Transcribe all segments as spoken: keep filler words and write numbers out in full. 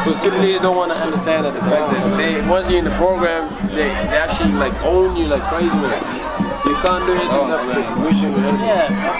Because Sudanese don't want to understand that the fact that they, once you're in the program, they, they actually like own you like crazy with it. You can't do anything without permission. Yeah.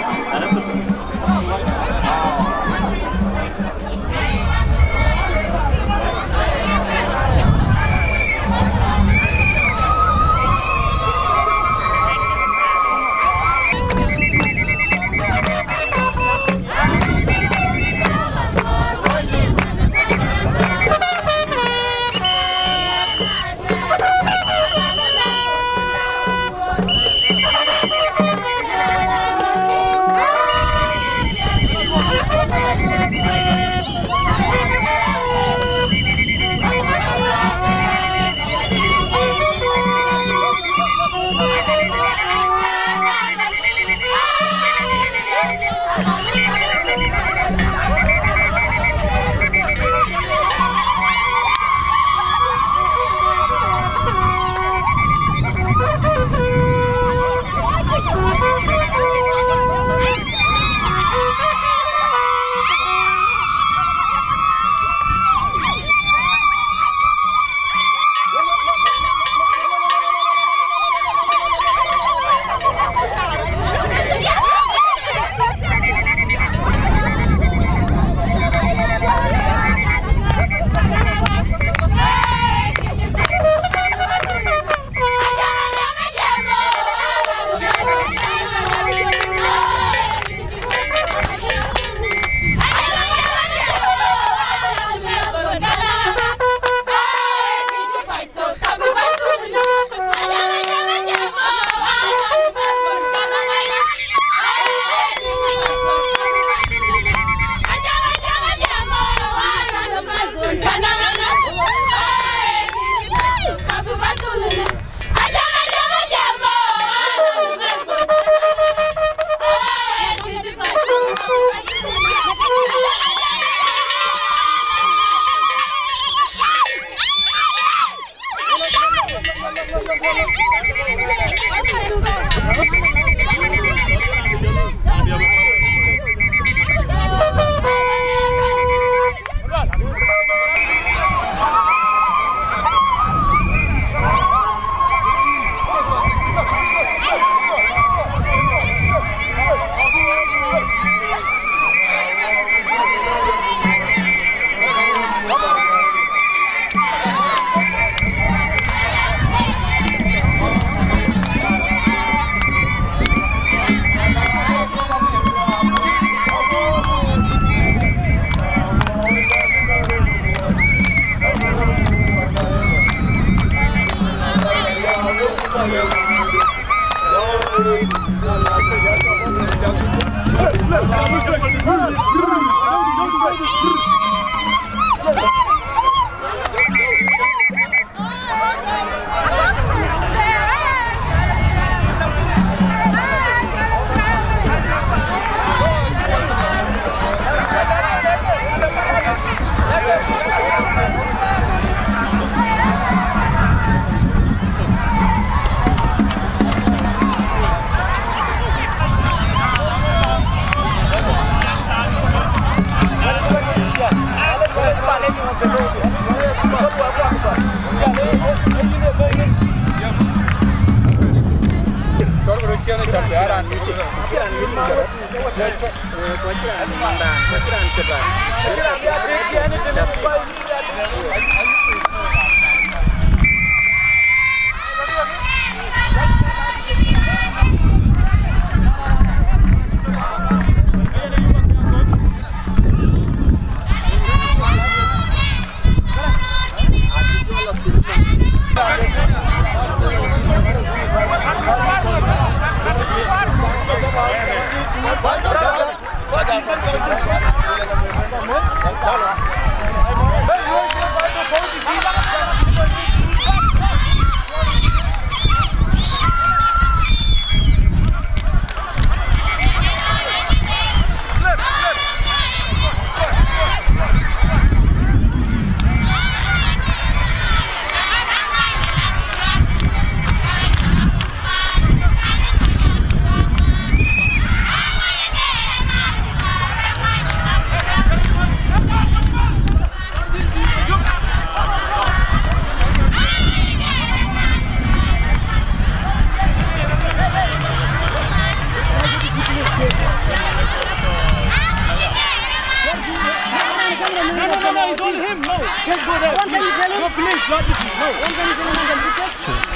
No, no, no, it's on him. No. Just go there. One thing you tell him. No, please, logically, no. One thing you tell him, one thing you tell him.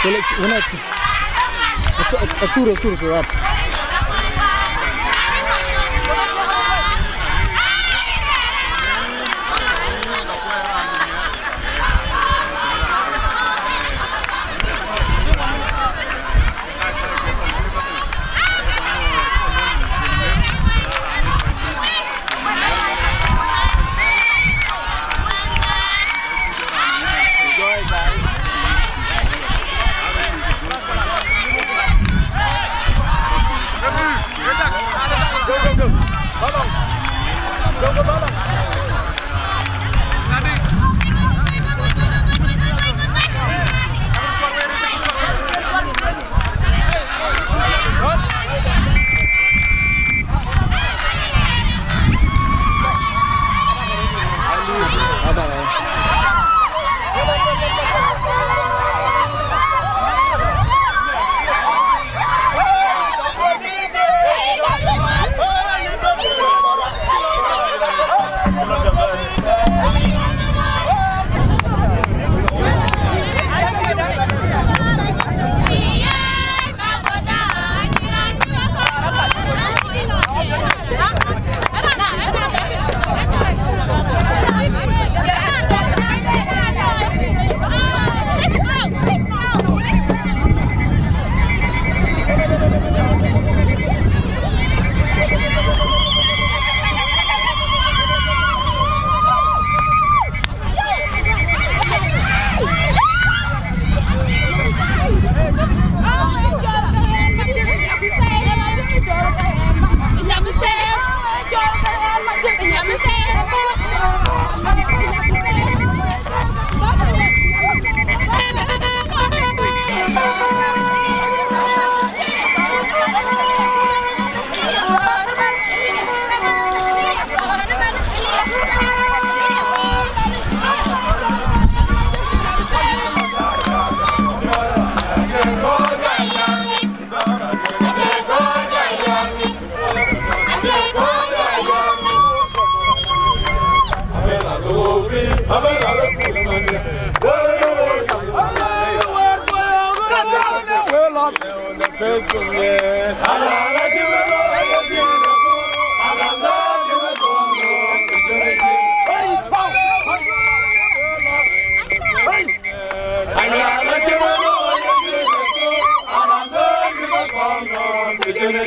Well, it's, we're not. It's, it's, it's, it's, it's, it's,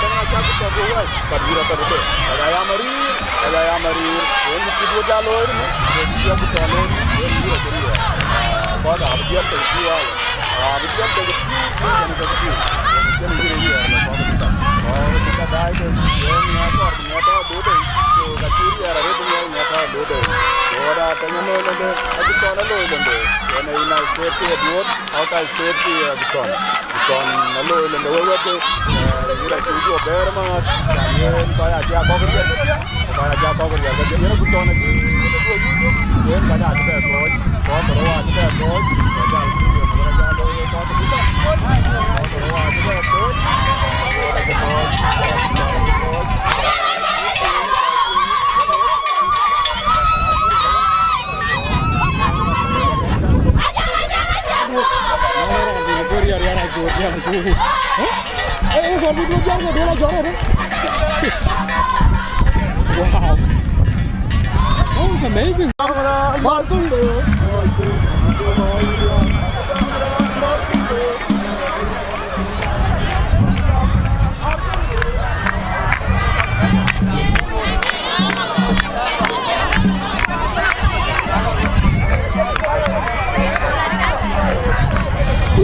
Bɛ̈ny acä bï tɔ̈ ke wɛ̈c, but wïr athɛ̈r ëbɛ̈n. Kɔc aya marïïr, kɔc aya marïïr. Yen cï duöt ya looi ëmën, yen cï ya bï tɔ̈ looi, yen wïr athɛ̈r ëbɛ̈n. Kɔc abï dhiɛl tɔ̈ cï wal. Abï dhiɛl tɔ̈ cï pïu, cï kɛn ke pïu. Yen cïn wïr ë wiɛɛr lɔ kɔc bï tɔ̈. Kɔc bï tɔ̈ daai tɔ̈, yen ŋɛk kɔɔr bï ŋɛk tɔ̈ duöt ëbɛ̈n. Ku ka cï wiɛɛr arëët bï ŋɛk ŋɛk tɔ̈ duöt ëbɛ̈n. Ku ɣɔn aa tɔ̈ ë looi lënde, abï tɔ̈ ë looi lënde. Yen ë United States ke duöt. Outside state ke, eh, Bicon. Bicon aloi lënde wek wek ke, eh, yïn acï jɔ bɛ̈ɛ̈r ma, can yen kɔc acï akɔk riɛl kedhie, ku kɔc acï akɔk riɛl kedhie. Yen Bicon acï duöc yuc, yen kɔc acï bɛ kɔc, kɔc ke rou acï bɛ kɔc, kɔc jal kuc yen, kɔc jal looi kɔc ke Bicon. Kɔc ke rou acï bɛ kɔc, kɔc acï kɔc, kɔc acï kɔc. Wow. That was amazing.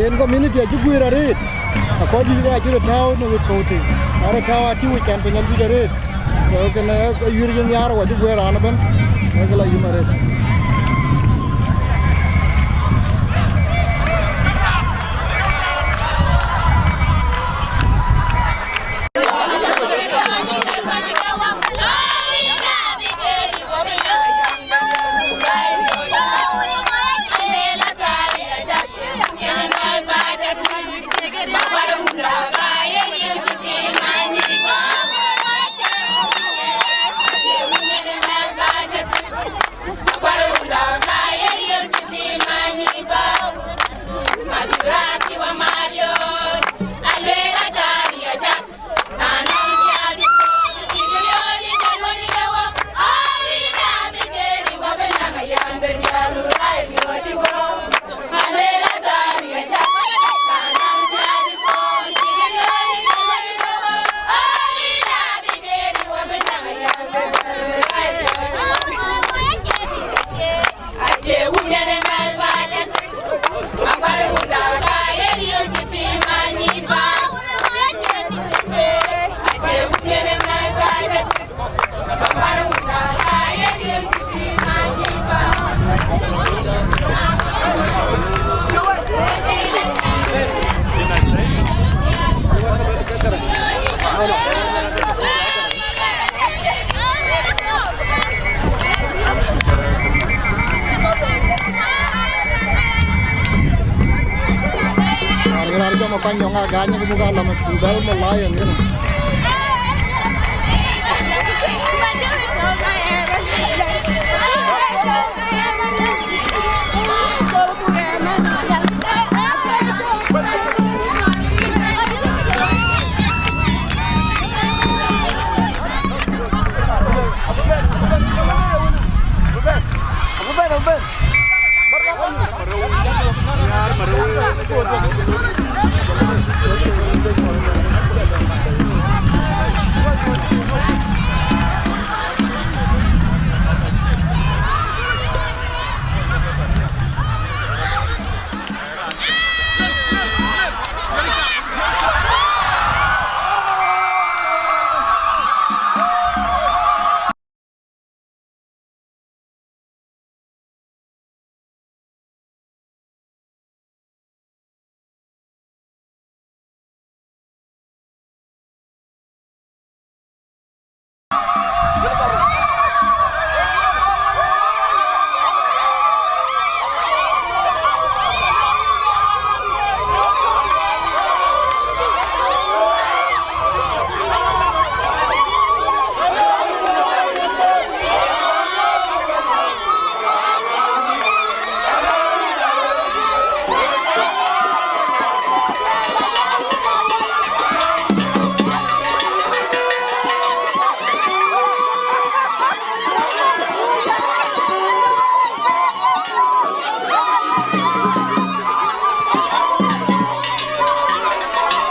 Yen community acï guiir arëët, akɔc juëc ke acï röt tääu në wët kɔ̈u tïŋ, aröt tääu atïu can piny ajuëc arëët. So kënë ke yuëër cï nhiaar wɔ cï guiir raan ëbën, ee ke la yum arëët. Raan jam akuany yɔŋ agany ku buk alam ku bɛl mɔ lion, you know.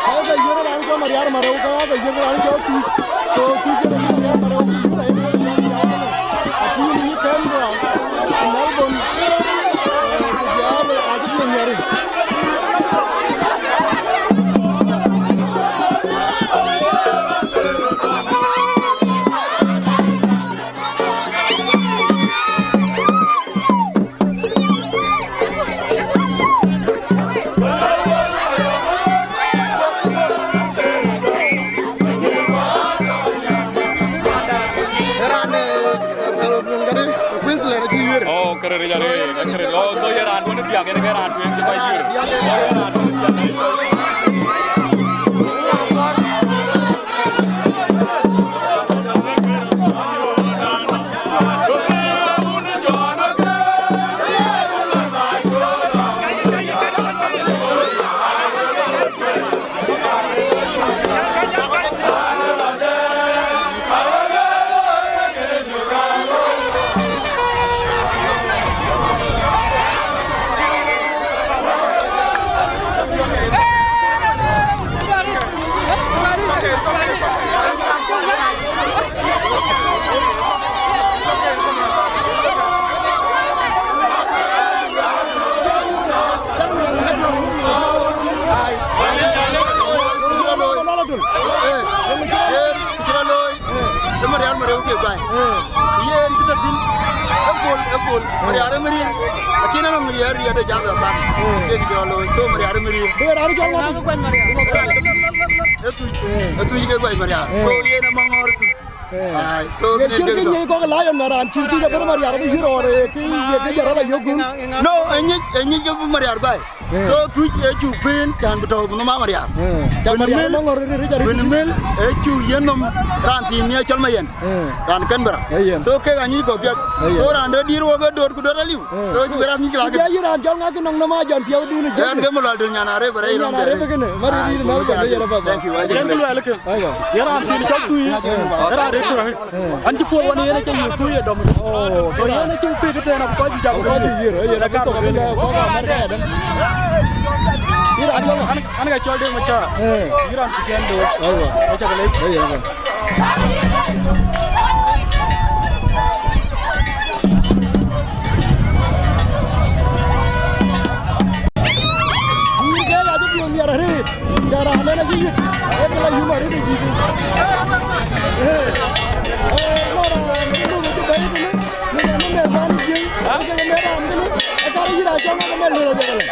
Ka ke yiëër raan cɔl Mariar Marou, ka ke yiëër raan cɔl Thuc. So Thuc yen acï Mariar Marou ke yiëër, ayen ke cɔl Mariar Marou. Atïm yï kɛ̈n bɔ̈, ku Melbourne, ku jäl acï piŋ nhiaar. Raan, eh, eh, eh, Queensland acï yuëër. Oh, kërë rëc arëët, kërë. Oh, so ye raan duɔ̈n ë Diäŋ, yen ke raan tueŋ cï kɔc yuëër. Oh, ye raan duɔ̈n ë Diäŋ. Yen kë tɔ̈ thïn, ë pol, ë pol, Mariar ë Mariar, lakin anɔŋ Mariar riɛt ë jam ë bäŋ. Kek jɔ looi, so Mariar ë Mariar. Ë raan cɔl ŋa? Ë Thuc, ë Thuc ke guac Mariar. So yen ë maŋ ŋɔ̈ɔ̈r ë Thuc. Ai, so yen cït kë nyai kɔ̈k Lion na raan cït Thuc abï Mariar abï yïr ɣɔɔr, ë kë ye kë jɔt rɔt la yök gum. No, ë nyic, ë nyic ke bï Mariar guai. So Thuc ë cuk pën cän bï tɔ̈u bï nhom Mariar. Cän Mariar ëmɔ ŋɔ̈r rëc arëc. Wën mel ë cuk yen nhom raan thiin ë cɔl Mayɛn. Raan Canberra. So kek anyuc kɔ̈k piɛth. So raan de dïïr wok ë dot ku dot aliu. So cï bï raan nyuc la. Ku jɔ yï raan cɔl ŋa kë nɔŋ nhom a jɔn piɛthdun ë jɔt. Ɣɛn ke Malɔl Dïr Nyan Arëp arëc. Nyan Arëp kënë, mari rïïr Melbourne ë yen apath. Thank you. Yen kë luɛɛl kë. Aiwa. Yen raan thiin cɔl Thuc. Yen raan rëc turaŋ. An cï puɔ̈l wan yen aca yï ku ye dɔm. So yen acï pïk tëën abï kɔc juëc abï kɔc juëc yïr, ë yen abï thok abï lɛ̈k kɔc Amerika ya däŋ. Yïn raan yɔŋ. An, an ka cɔl Deng Machar. Yïn raan cï kɛn do. Aiwa. Aca ke lec. Ë yen abï. Yïn ke ya cï piɔ̈u miɛt arëët. Ca raan ënë cï yït, ee kë la yum arëët ë dït. Ee, ee, lɔ raan cï luk cï bɛ̈i tënë, në jam ë mɛ̈th bän ë Jiëŋ, ee kë mɛ̈th raan tënë, ee kar yïn raan cɔl ŋa ke mɛ̈th lël adhiɛk alë.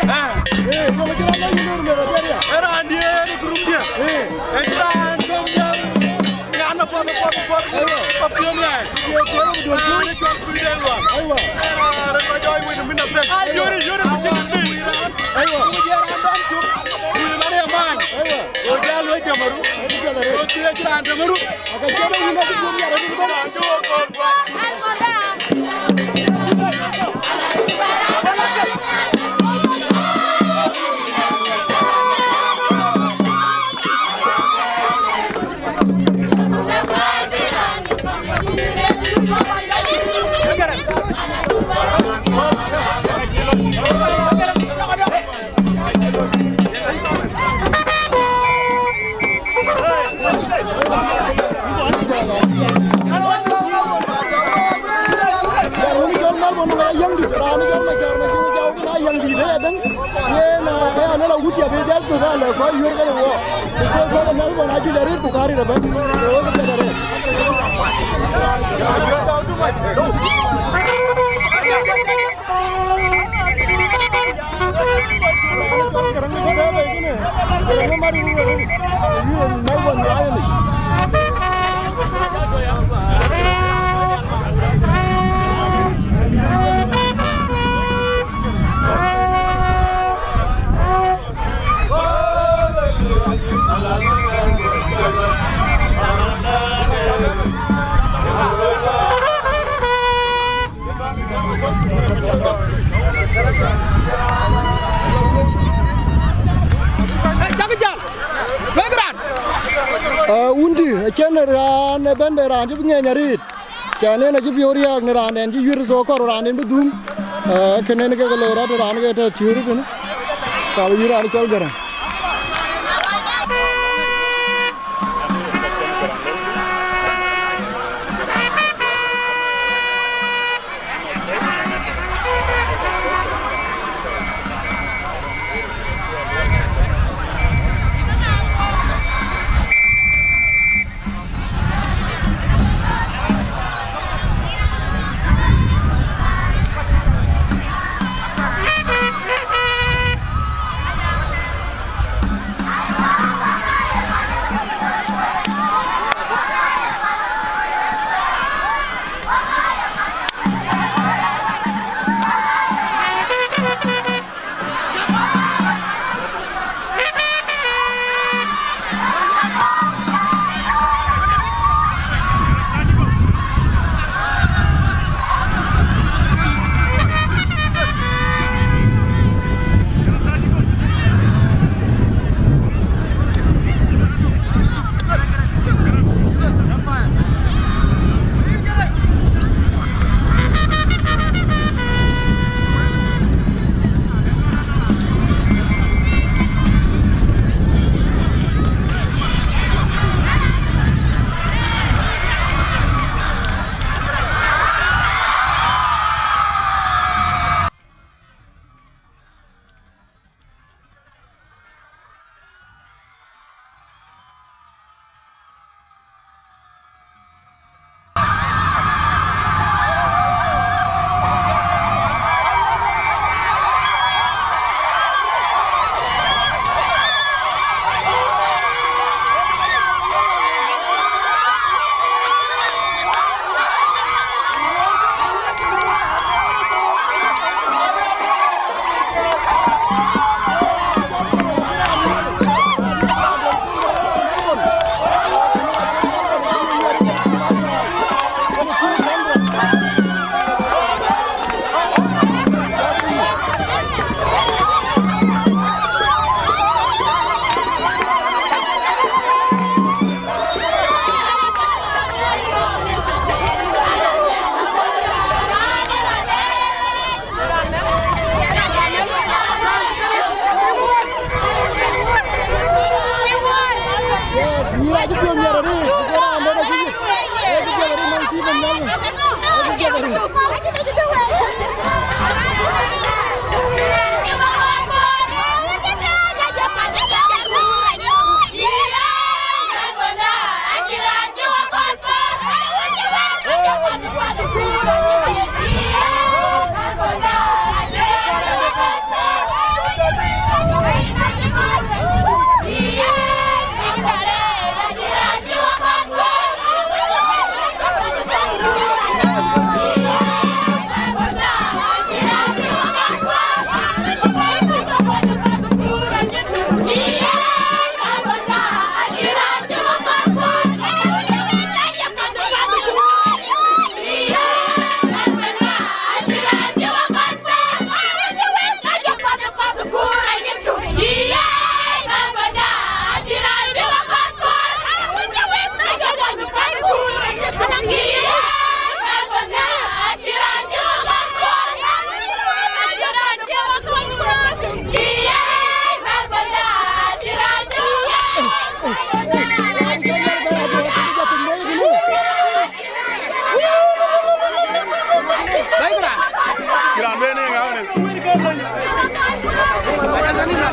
Ee, yöŋ cï raan la yum lël mɛ̈th adhiɛk ya. Ee raan diëër ë group dië. Ee. Ee cï raan döŋ dië. Nyan apuɔth, apuɔth, apuɔth. Aiwa. Papiöm ya. Piöm, piöm, duɔ̈t, piöm. Raan ë cɔl Kuc Deng Lual. Aiwa. Ee raan rɔt kɔc jɔɔc wën ë min apɛn. Ai, yöri, yöri, ku cïn piny. Aiwa. Ku ye raan dɔm cök. Ku ye man ë man. Aiwa. Go jäl wec dämaru. Ai, ku piɛth arëët. Go thiëëc raan dämaru. Aka cï raan wun acï guöm yar adït bɛ̈n. Raan cï wok kɔn kuat. Raan wun cɔl Melbourne ë Yäŋdït, raan cɔl Macär Majuŋ Jau, kën aa Yäŋdït ë adäŋ. Yen, aa, aya lël awut ya bï jäl thök, alë kɔc yuër kënë wɔ. Because kɔc ë Melbourne ajuëc arëët ku kaar arëët ëbɛ̈n. Ke wek ke piɛth arëët. Kërɛŋ ë bɛ̈ɛ̈i kënë, kërɛŋ ë mat ë wël, wïïr ë Melbourne Lion yic. Ee, wun dï, acïn raan ëbɛ̈n bï raan cï bï ŋeny arëët. Cän en acï piɔ̈u riääk në raanden cï yuër, so kɔɔr raanden bï dhum. Ee, kënë en kek loi rɔt raan ke tɔ̈ thiëër tënë. Ka bï yuër raan cɔl Gäräŋ.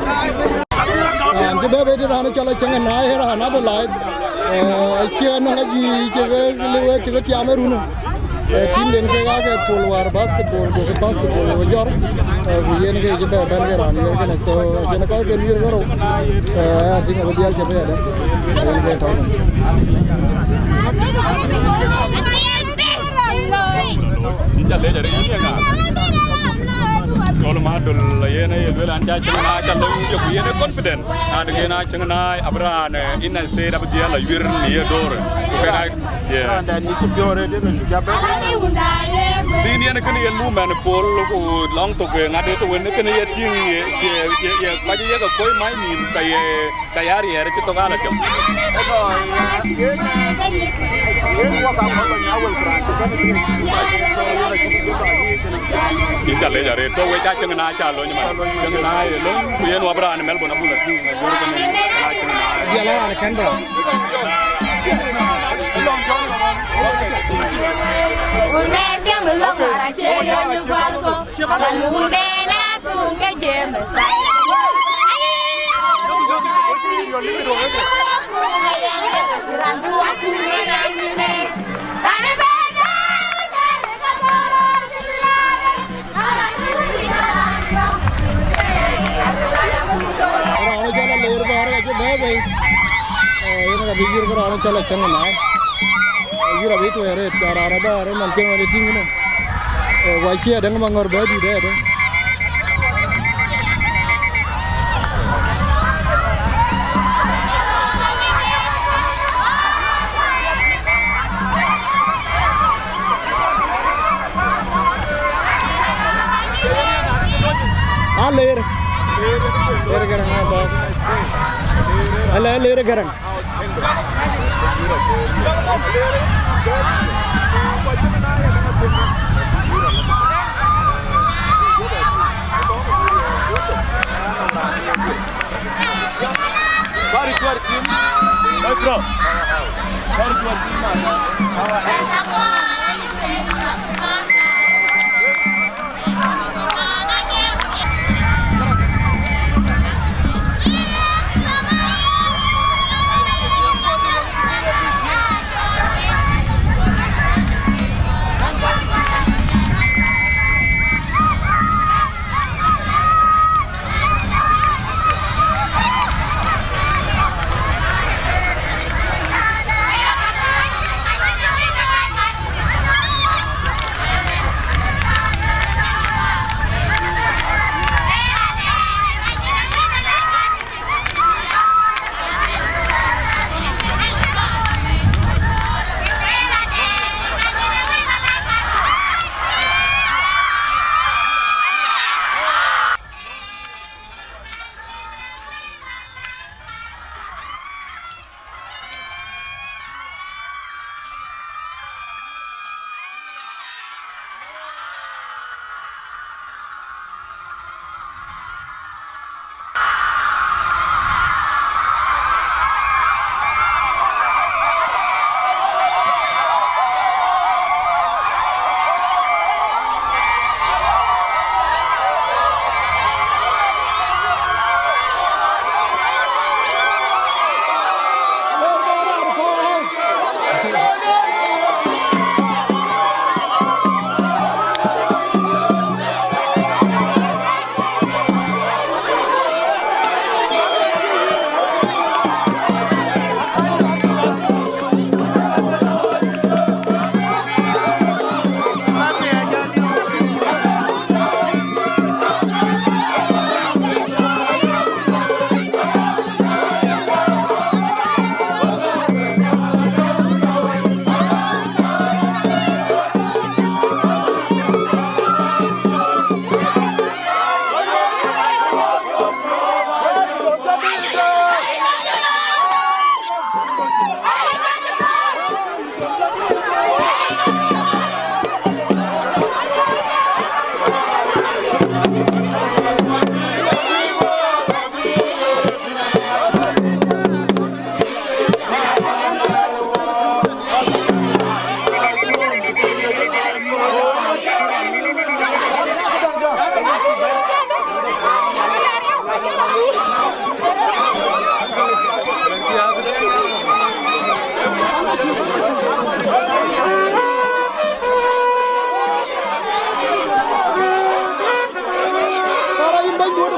Raan cï bɛ̈ɛ̈i bɛ̈ɛ̈i të raan cɔl Acäŋ Naai, raan Adelaide. Eh, acie nɔŋ ajuëc cï ke liu, cï ke tiam ë run. Eh, team den kek aake Paul wäär basketball, gokï basketball wo jɔr. Eh, ku yen ke cï bɛ̈ɛ̈i bɛ̈n ke raan wiɛɛr kënë, so acïn kɔc ke wiɛɛr ke rou. Eh, I think abï dhiɛl cï bɛ̈ɛ̈i adë. Yen ke tɔ̈. Yïn ca lec arëët, yïn ye ŋa? Cɔl Madol, yen aye lueel an, ca cïn na ca lec, ku yen ë confident. Adë yen a cïn na abï raan, eh, in a state abï dhiɛl a wiɛɛr në ye door. Ku kek a, yeah. Raan dɛn yï cï piɔ̈ɔ̈r ëdï, raan cï ja bɛ̈n. Sin yen kënë yen movement Paul, ku lɔŋ thok, eh, ŋadë të wën kënë ye tïŋ ye, ye, ye, ye kɔc ye ke koi mai nïm ka ye Ka ya riɛɛr cï thok ala tiam. Ënɔ, yen, yen wok a kɔn lɔ nya wel kuran, ku kɛn ë piŋ. Yïn ca lec arëët, so we ca cieŋ na ca lony man. Cieŋ na ye lony, ku yen wap raan Melbourne abula tïŋ, na jor kën na cieŋ na. Diɛl raan Canberra. Unë tiam lɔ ŋara cie yɔny kuarko. Raan cɔl Aleer bäär ka cï bɛ̈ɛ̈i bei. Eh, yen ka bï yïr ke raan cɔl Acäŋ Naai. Yïr abï tuɛɛr arëët, ca raan abäär ëmën cïn wën ë tïŋ ënë. Eh, wa cie däŋ maŋɔ̈r bɛ dït ëdë. Aleer. Leer Gäräŋ aa bɔ̈. Aleer, Leer Gäräŋ.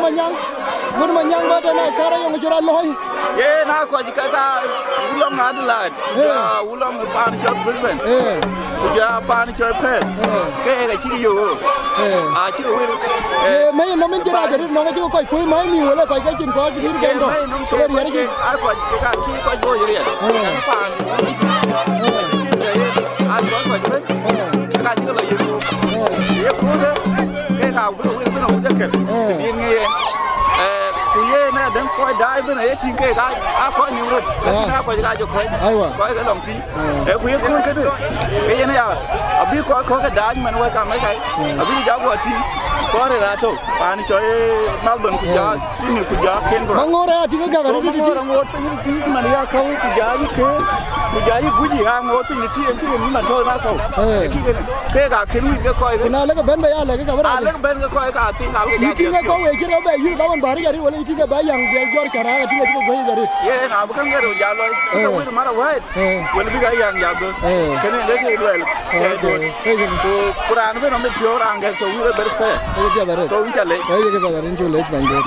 Nyaŋ, wun Manyaŋ bä tën ë kärë yɔŋ cï rɔt looi. Ye na kɔc ka, ka Wulɔŋ Adelaide, ku jɔ Wulɔŋ paan cɔl Brisbane, ku jɔ paan cɔl Perth, ke ye ka cïk yök. A cïk wir. Ye mëi nɔm in cï rac arëët nɔŋ acïk kɔc kuöc mäi nïïm wël ë kɔc ke cïn kɔc dït ke tɔ̈. Mëi nɔm cï kɔc ke, a kɔc ke ka cï kɔc looi riɛl. Paan cïn ke yen, a kɔc kɔc bën, ke ka cïk lɔ yen. Ye köölë, ke ka wir bën awuc akër. Dït ŋic yen. Ku yen adäŋ kɔc daai bën aye tïŋ ke ka, a kɔc nïïm röt. Lakin a kɔc ka jɔ kɔc. Aiwa. Kɔc ke lɔŋ tïŋ. Ee, ku ye kööl këdë, ke yen ya, abï kɔc kɔ̈k ke daany man wek Amerika, abï jɔ guɔ tïŋ, kɔɔr ë raan tɔ̈, paan cɔl Melbourne, ku jɔ Sydney, ku jɔ Canberra. Maŋoor aya tïŋ ke gäk arëët tïtï. Maŋoor aŋoot piny tïŋ man ya käu, ku jɔ yï këër, ku jɔ yï guc yï aŋoot piny tïtï, en cï yen man tɔ̈ na käu. Ee kï kënë, ke ka kën wïc ke kɔc. Ku na lek bɛ̈n bɛ ya lek ke ka bï raan. Na lek bɛ̈n ke kɔc ka tïŋ, abï ke yï tïŋ ke kɔc wek cï rɔt bɛ yï dhaman bäär yic arëët wala yï tïŋ ke bɛ yäŋ dhiɛl jɔr cä raan, ka tïŋ ke cï ke guëc yic arëët. Yen abï käŋ ke röt jal lɔc, ke wir mär awäit. Wël bï ka yäŋ jal dhöl. Kënë ke ke luɛl. Ku, ku raan bï nɔm bï piɔ̈u raan gɛ̈k tɔ̈ wir ë ber fɛɛr. Ee piɛth arëët. So, wun ca lec. Ee ke piɛth arëët, cuk lec bɛ̈ny duet.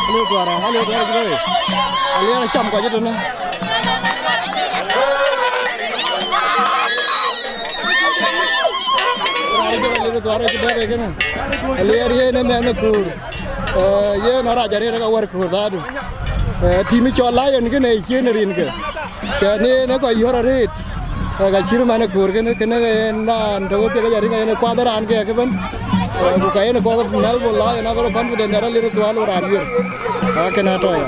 Aliu tuara, aliu tuara cï bɛ̈ɛ̈i. Aliu cam kɔc ëtënë. Raan cï aliu tuara cï bɛ̈ɛ̈i kënë. Aliu yen ë mɛnh ë kuur. Eh, yen arac arëët ka wär kuur dhadu. Eh, tim cɔl Lion kënë ë cien rinke. Cän en ë kɔc yɔ̈r arëët, ee, ka cït man ë köör kënë, kënë en raan tɔ̈ wek piɛth arïŋ, en ë kuath raan ke ëbën. Ee, ku ka en ë kɔ̈k Melbourne la, en a very confident that a lir thual raan wiër. Aa, kënë atɔ̈ ya.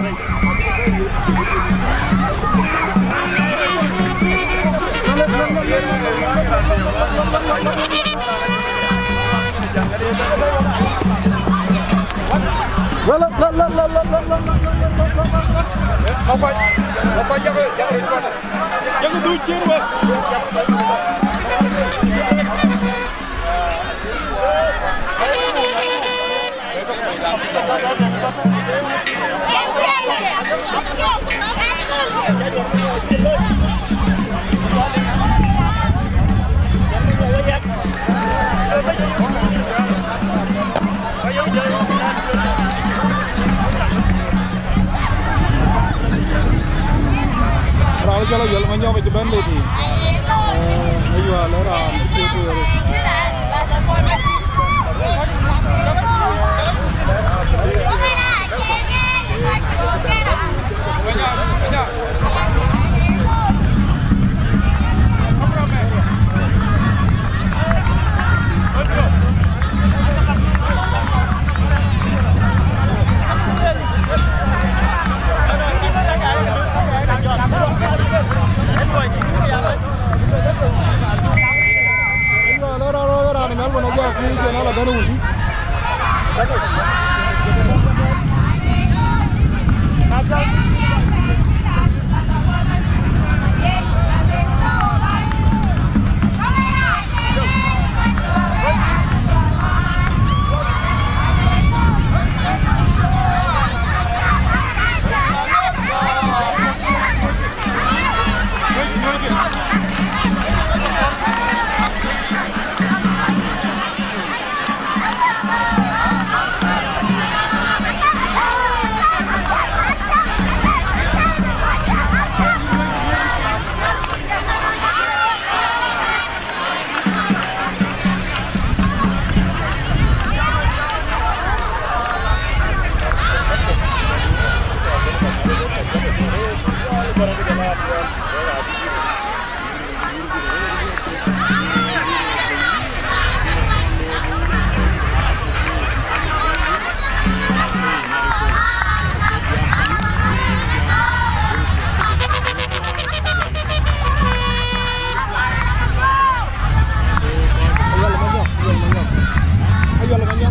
Raan cɔl Ayɔl Manyɔk acï bɛ̈n leti. Eh, ayual ë raan cï piɔ̈u tueer.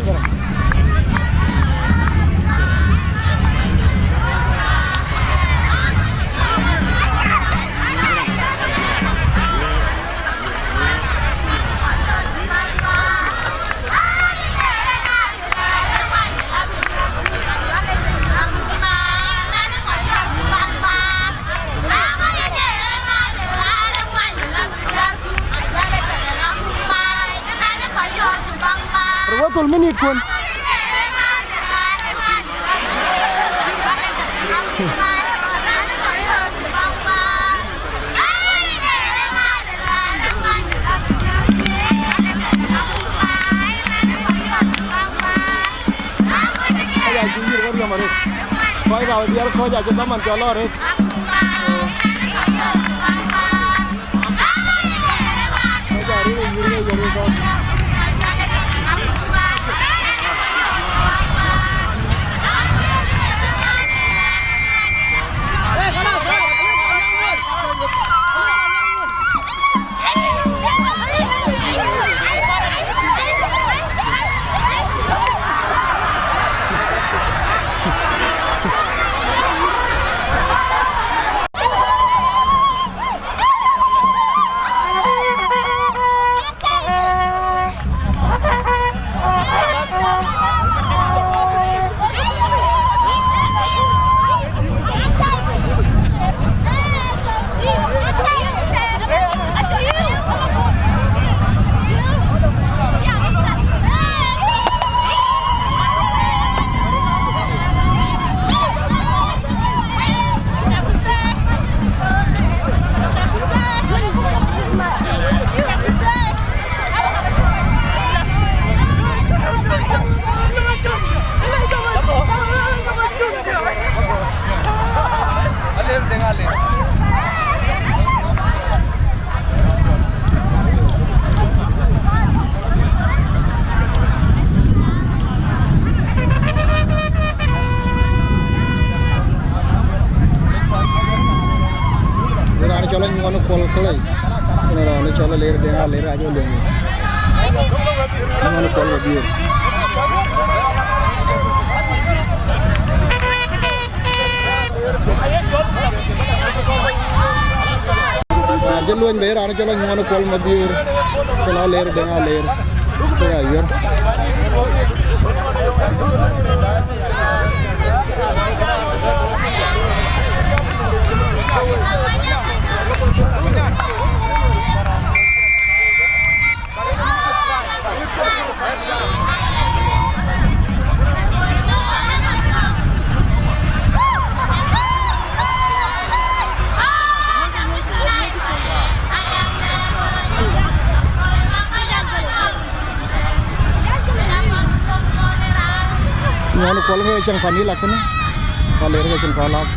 Röt wä thöl minit kun. Kɔc acï yïr ke riɔm arëët. Kɔc ka dhiɛl kɔc acï dhaman cɔl lɔ arëët. Kɔc arëët yïr ke yïr ke kɔc. Raan cɔl Anyuɔɔn Kuɔl Kelei. Ënë raan cɔl Aler Deŋ Aler, acï lueel. Anyuɔɔn Kuɔl Mabiöör. Acï luony bei raan cɔl Anyuɔɔn Kuɔl Mabiöör, kënë Aler Deŋ Aler, ke ya yuɛ̈r. Nyan Kuɔl ke cieŋ pan ila kënë, Aler ke cieŋ pan lat.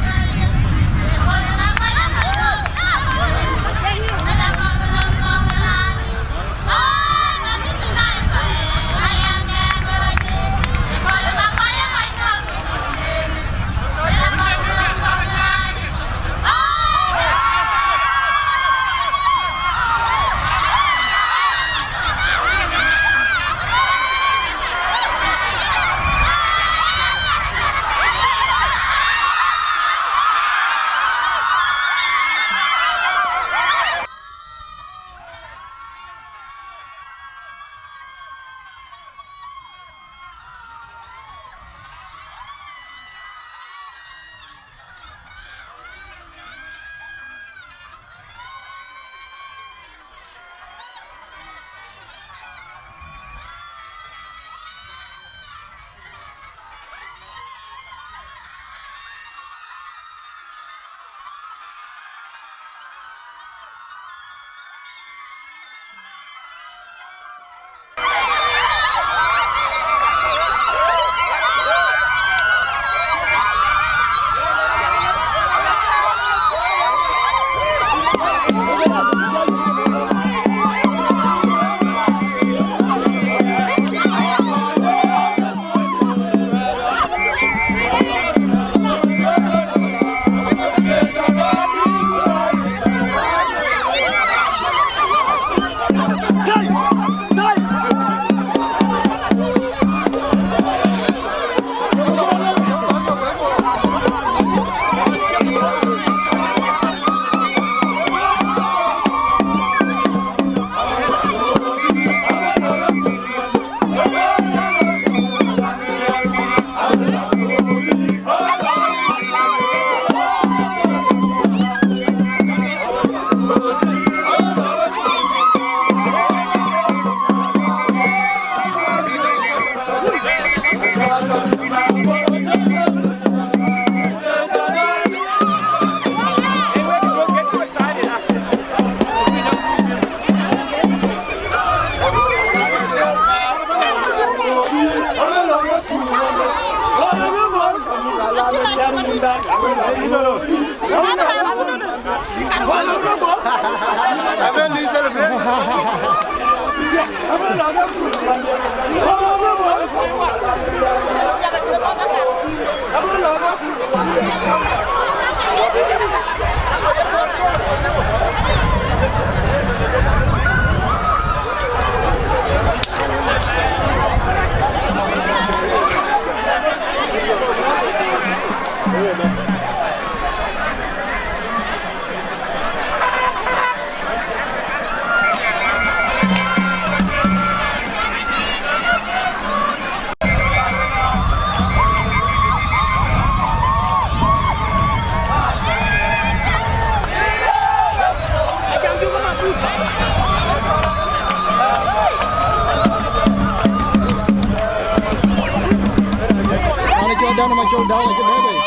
Jana Macol Dau acï bɛ̈ɛ̈i bei.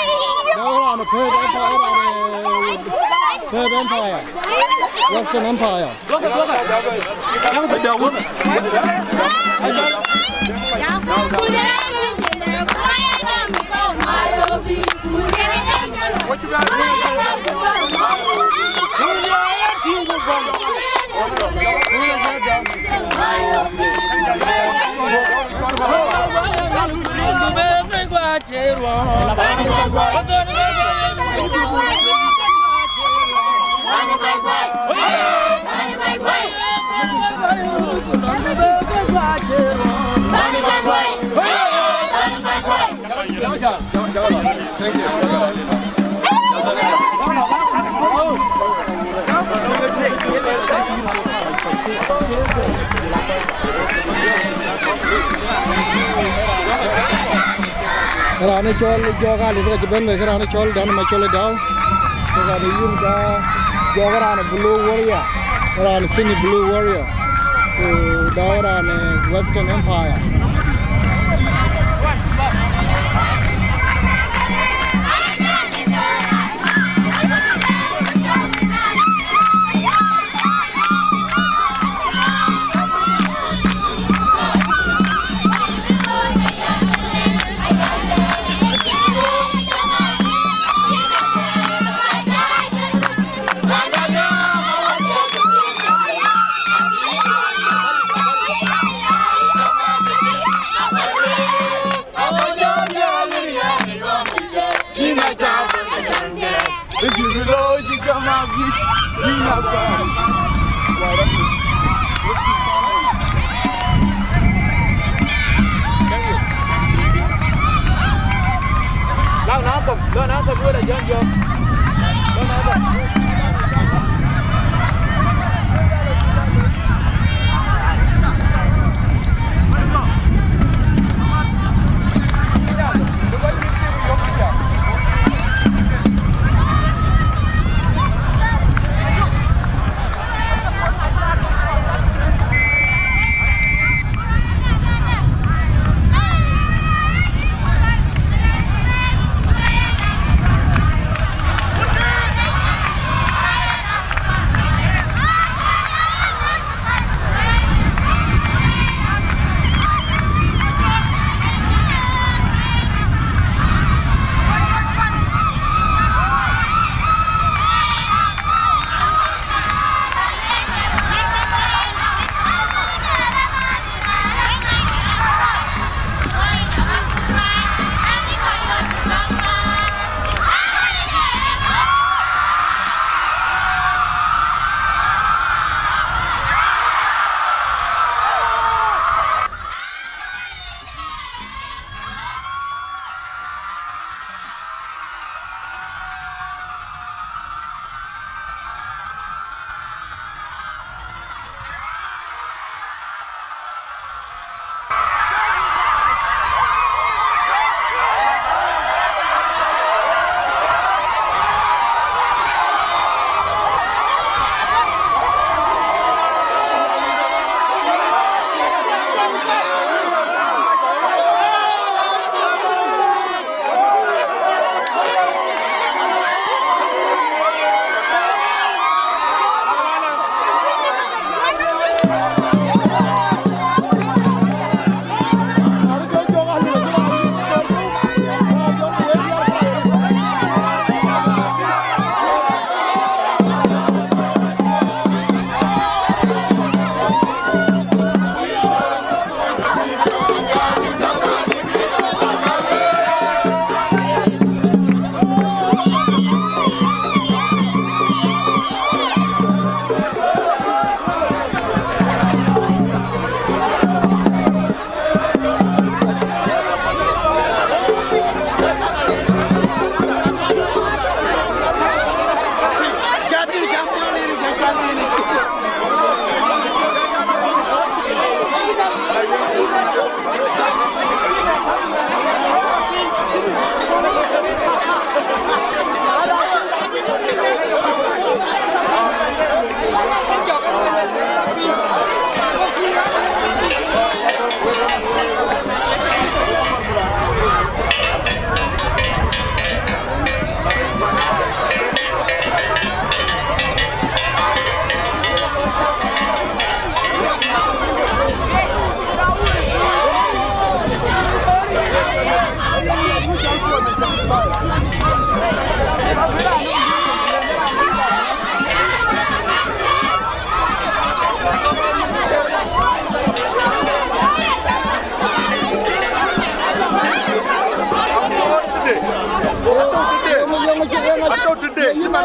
Dau raan ë Perth Empire, raan ë Perth Empire, Western Empire. Raan ë cɔl Jɔk Alice ka cï bɛ̈n bei, ke raan ë cɔl Dau Macol Dau. Ke raan ë yïn ka Jɔk, raan ë Blue Warrior, raan ë Sydney Blue Warrior. Ku Dau raan ë Western Empire.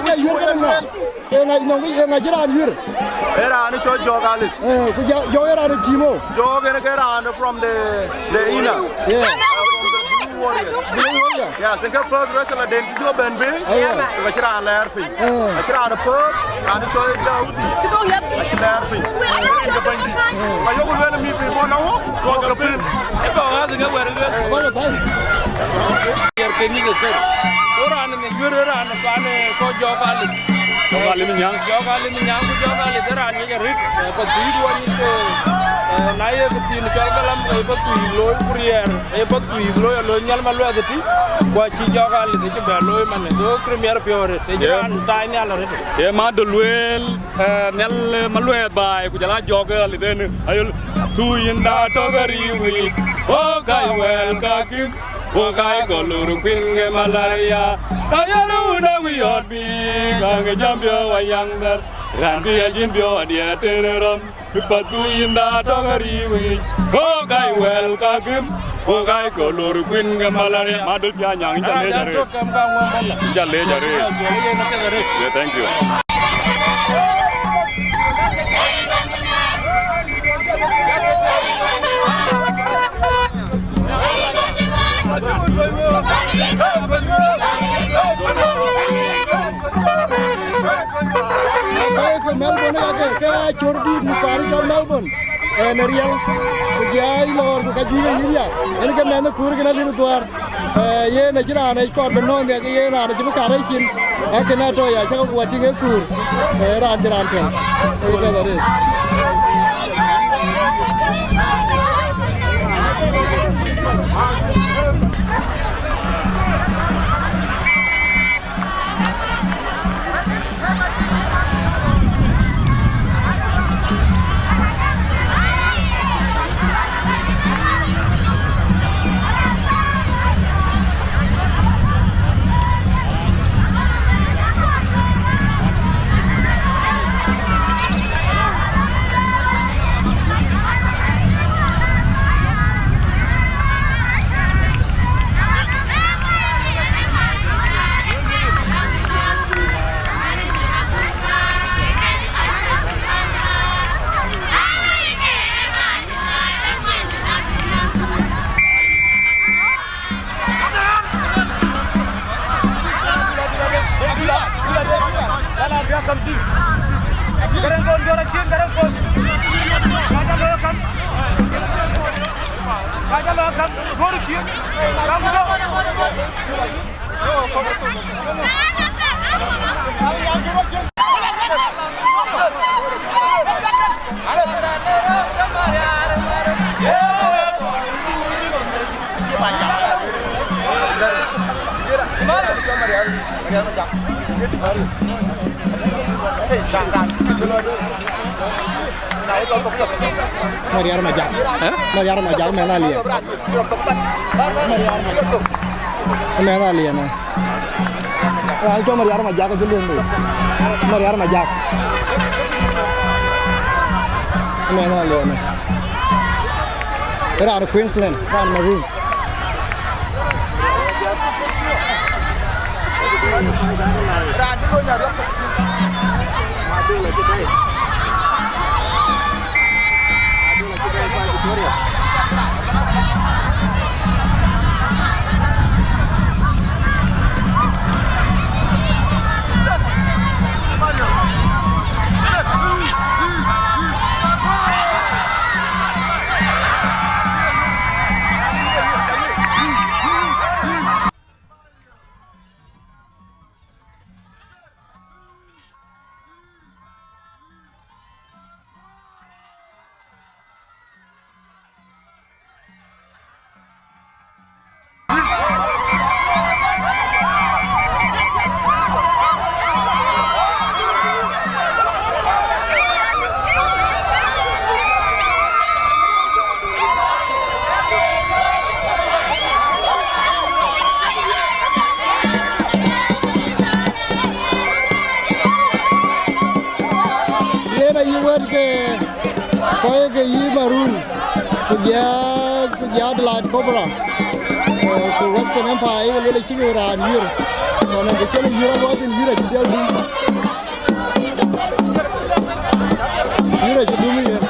Ŋa yuër kënë ŋa? Ee ŋa nɔŋ, ee ŋa cï raan yuër? Ee raan cɔl Jɔk Alith. Eh, ku Jɔ-, Jɔk ee raan ë team o? Jɔk en ke raan from the, the inner. Yeah. Uh, from the Blue Warriors. Blue Warrior. Yes, en ke first wrestler den cï jɔ bɛ̈n bei. Aiwa. Ku ka cï raan lɛɛr piny. Eh. Acï raan ë pöök, raan cɔl Daudi. Acï lɛɛr piny. En ke bɛ̈nydït. Eh. Ka yok lueel mïth ë bɔ̈ nɔm wok, wok ke piny. Ë bɔ̈ ɣäth ë ke wɛ̈t lueel. Abɔ̈ ke päl. Yer ke nï ke kër. Ë raan ë juër ë raan ë pan ë kɔc Jɔk Alith. Jɔk Alith Nyaŋ. Jɔk Alith Nyaŋ ku Jɔk Alith ë raan ŋic arëët, ë, Pathuyith wɔ nyin ke, ë, na ye këthiin cɔl galam, ë, Pathuyith looi ku riɛɛr, ë, Pathuyith looi, alooi Nhial Maluɛth ëtï, ku acï Jɔk Alith ëcï bɛ looi manë. So, premier piɔ̈u arëët, ë cï raan taai nhial arëët. Ye madɔ̈ lueel, ë, Nhial, ë, Maluɛth baai, ku jɔl a Jɔk Alith en, ayol, Pathuyith da tɔ̈ ke riiu yic, o gäi wɛ̈l kakïm. Wo kai kɔlor kuin ke malaria. Ayɔl wun a wiɔt bi kaŋ jam biɔ wa yaŋ dhär. Ran ki a jin biɔ a diɛ tënë rɔm. Bi Pathuyith da tɔ̈ ke riiu yic. Wo kai wɛ̈l kakïm. Wo kai kɔlor kuin ke malaria. Madɔ̈ cia nyaŋ, inca lec arëët. Inca lec arëët. Yeah, thank you. Ke, ke Melbourne, ke, ke acɔ̈r dït në paan cɔl Melbourne. Ë, në riɛl, ku jai lɔɔr, ku ka juëc ë yïn ya. Yen ke mɛnh ë kuur kën alït dhuäär. Ë, yen acï raan ë kɔɔr bï nɔ̈ɔ̈ŋ nhiak, yen raan acï bï kaar ë cin. Ë, kën atɔ̈ ya, cä ke guɔ tïŋ ë kuur. Ë, raan cï raan pɛ̈l. Ë, pɛ̈th arëët. Mariar Majak. Eh? Mariar Majak, mɛnh Aliɛn. Mɛnh Aliɛn, eh. Raan cɔl Mariar Majak, cï lueel. Mariar Majak. Mɛnh Aliɛn, eh. Raan Queensland, raan Maroon. Yen ayï wɛ̈t ke kɔc ke yï Maroon, ku jɔ, ku jɔ Adelaide Cobra, eh, ku Western Empire, ye luel acïk raan yuër. Nɔn ë të cïn yïr aluɔɔth thïn, yïr acï dhiɛl dum. Yïr acï dum yen.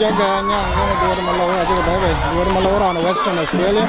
Jɔk, eh, nyaŋ, eh, Duɔ̈t Malou, eh, jɔk bɛ̈ɛ̈i bei. Duɔ̈t Malou raan Western Australia.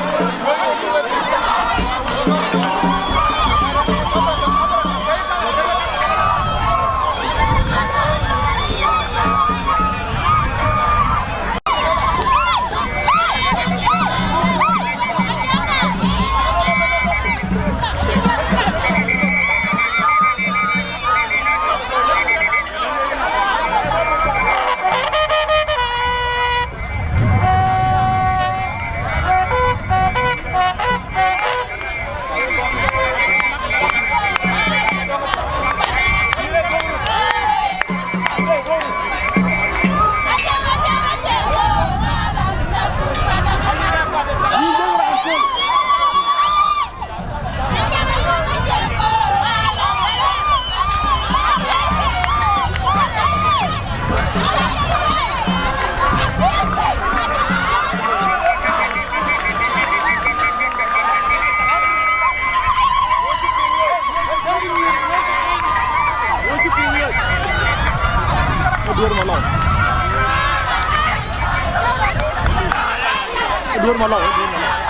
Aduɔ̈t Malou. Aduɔ̈t Malou, Aduɔ̈t Malou.